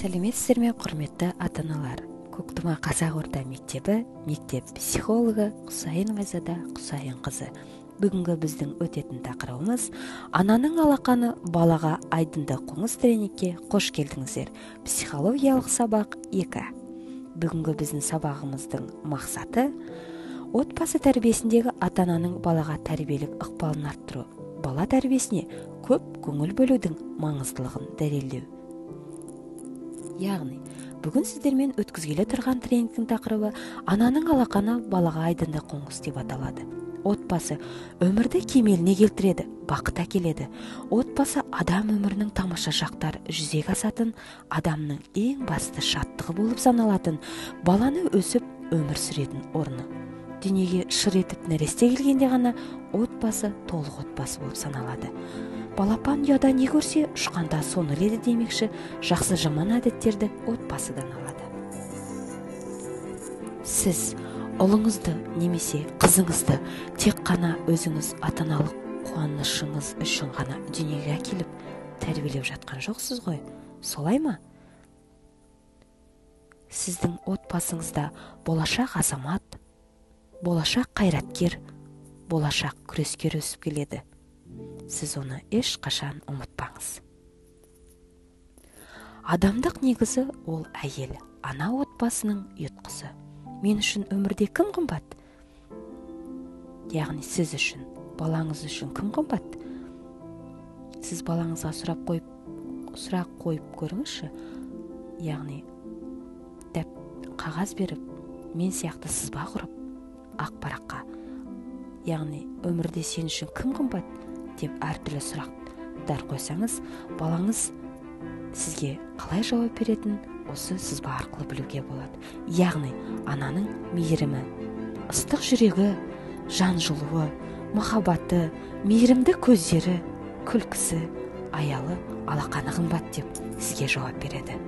Сәлеметсіздер ме, құрметті ата-аналар! Көктұма қазақ орта мектебі мектеп психологы Құсайынова Айзада Құсайынқызы. Бүгінгі біздің өтетін тақырыбымыз ананың алақаны балаға айдынды қоңыз тренингке қош келдіңіздер. Психологиялық сабақ 2. Бүгінгі біздің сабағымыздың мақсаты отбасы тәрбиесіндегі ата-ананың балаға тәрбиелік ықпалын арттыру, бала тәрбиесіне көп көңіл бөлудің маңыздылығын дәлелдеу. Яғни, бүгін сіздермен өткізгелі тұрған тренингтің тақырыбы ананың алақаны балаға айдынды қоңыз деп аталады. Отбасы өмірді кемеліне келтіреді, бақыт әкеледі. Отбасы адам өмірінің тамаша шақтары жүзеге асатын, адамның ең басты шаттығы болып саналатын, баланы өсіп өмір сүретін орны. Дүниеге шыр етіп нәресте келгенде ғана отбасы толық отбасы болып саналады. Балапан ұяда не көрсе, ұшқанда соны іледі демекші, жақсы жаман әдеттерді отбасыдан алады. Сіз ұлыңызды немесе қызыңызды тек қана өзіңіз ата-аналық қуанышыңыз үшін ғана дүниеге әкеліп тәрбиелеп жатқан жоқсыз ғой, солай ма? Сіздің отбасыңызда болашақ азамат, болашақ қайраткер, болашақ күрескер өсіп келеді. Сіз оны ешқашан ұмытпаңыз. Адамдық негізі ол әйел, ана отбасының ұйытқысы. Мен үшін өмірде кім қымбат? Яғни сіз үшін, балаңыз үшін кім қымбат? Сіз балаңызға сұрақ қойып көріңізші. Яғни қағаз беріп, мен сияқты сызба құрып, ақ параққа. Яғни өмірде сен үшін кім қымбат деп әртүрлі сұрақтар қойсаңыз, балаңыз сізге қалай жауап беретін осы сызба арқылы білуге болады. Яғни ананың мейірімі, ыстық жүрегі, жан жылуы, махаббаты, мейірімді көздері, күлкісі, аялы, алақаны қымбат деп сізге жауап береді.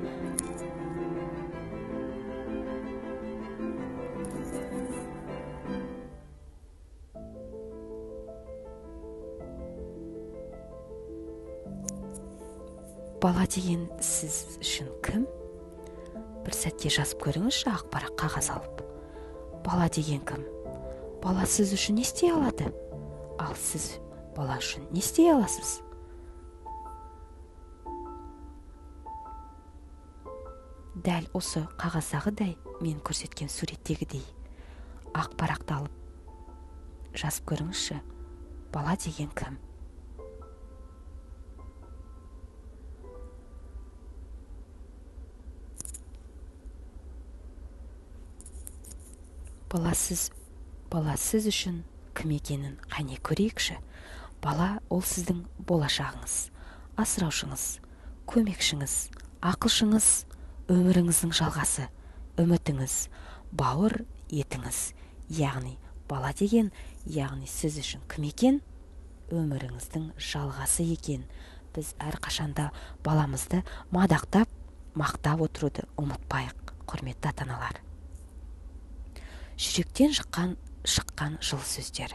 Бала деген сіз үшін кім? Бір сәтке жазып көріңізші, ақ парақ қағаз алып. Бала деген кім? Бала сіз үшін не істей алады? Ал сіз бала үшін не істей аласыз? Дәл осы қағаздағыдай, мен көрсеткен суреттегідей ақ парақты алып жазып көріңізші, бала деген кім? Бала сіз үшін кім екенін қане көрейікші. Бала ол сіздің болашағыңыз, асыраушыңыз, көмекшіңіз, ақылшыңыз, өміріңіздің жалғасы, үмітіңіз, бауыр етіңіз. Яғни бала деген, яғни сіз үшін кім екен? Өміріңіздің жалғасы екен. Біз әрқашанда баламызды мадақтап, мақтап отыруды ұмытпайық, құрметті ата-аналар. Жүректен шыққан жылы сөздер.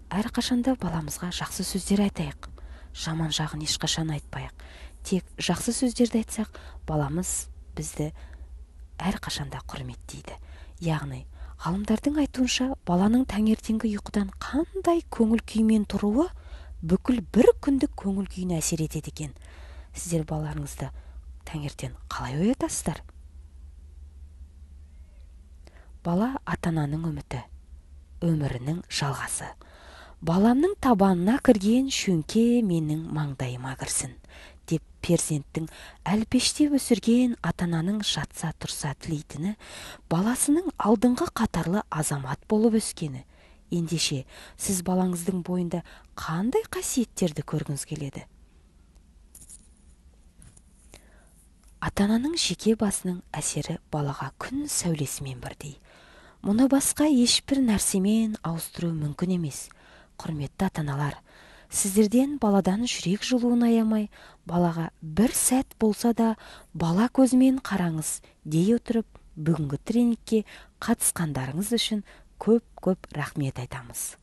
Әрқашанда баламызға жақсы сөздер айтайық. Жаман жағын ешқашан айтпайық. Тек жақсы сөздерді айтсақ, баламыз бізді әрқашанда құрметтейді. Яғни, ғалымдардың айтуынша, баланың таңертеңгі ұйқыдан қандай көңіл күймен тұруы бүкіл бір күндік көңіл күйіне әсер етеді екен. Сіздер балаларыңызды таңертең қалай оятасыздар? Бала ата-ананың үміті, өмірінің жалғасы. Баламның табанына кірген шөңке менің маңдайыма кірсін, деп перзенттің әлпештеп өсірген ата-ананың жатса тұрса тілейтіні, баласының алдыңғы қатарлы азамат болып өскені. Ендеше, сіз балаңыздың бойында қандай қасиеттерді көргіңіз келеді? Ата-ананың жеке басының әсері балаға күн сәулесімен бірдей. Мұны басқа ешбір нәрсемен ауыстыру мүмкін емес. Құрметті ата-аналар, сіздерден баладан жүрек жылуын аямай, балаға бір сәт болса да бала көзімен қараңыз дей отырып, бүгінгі тренингке қатысқандарыңыз үшін көп-көп рахмет айтамыз.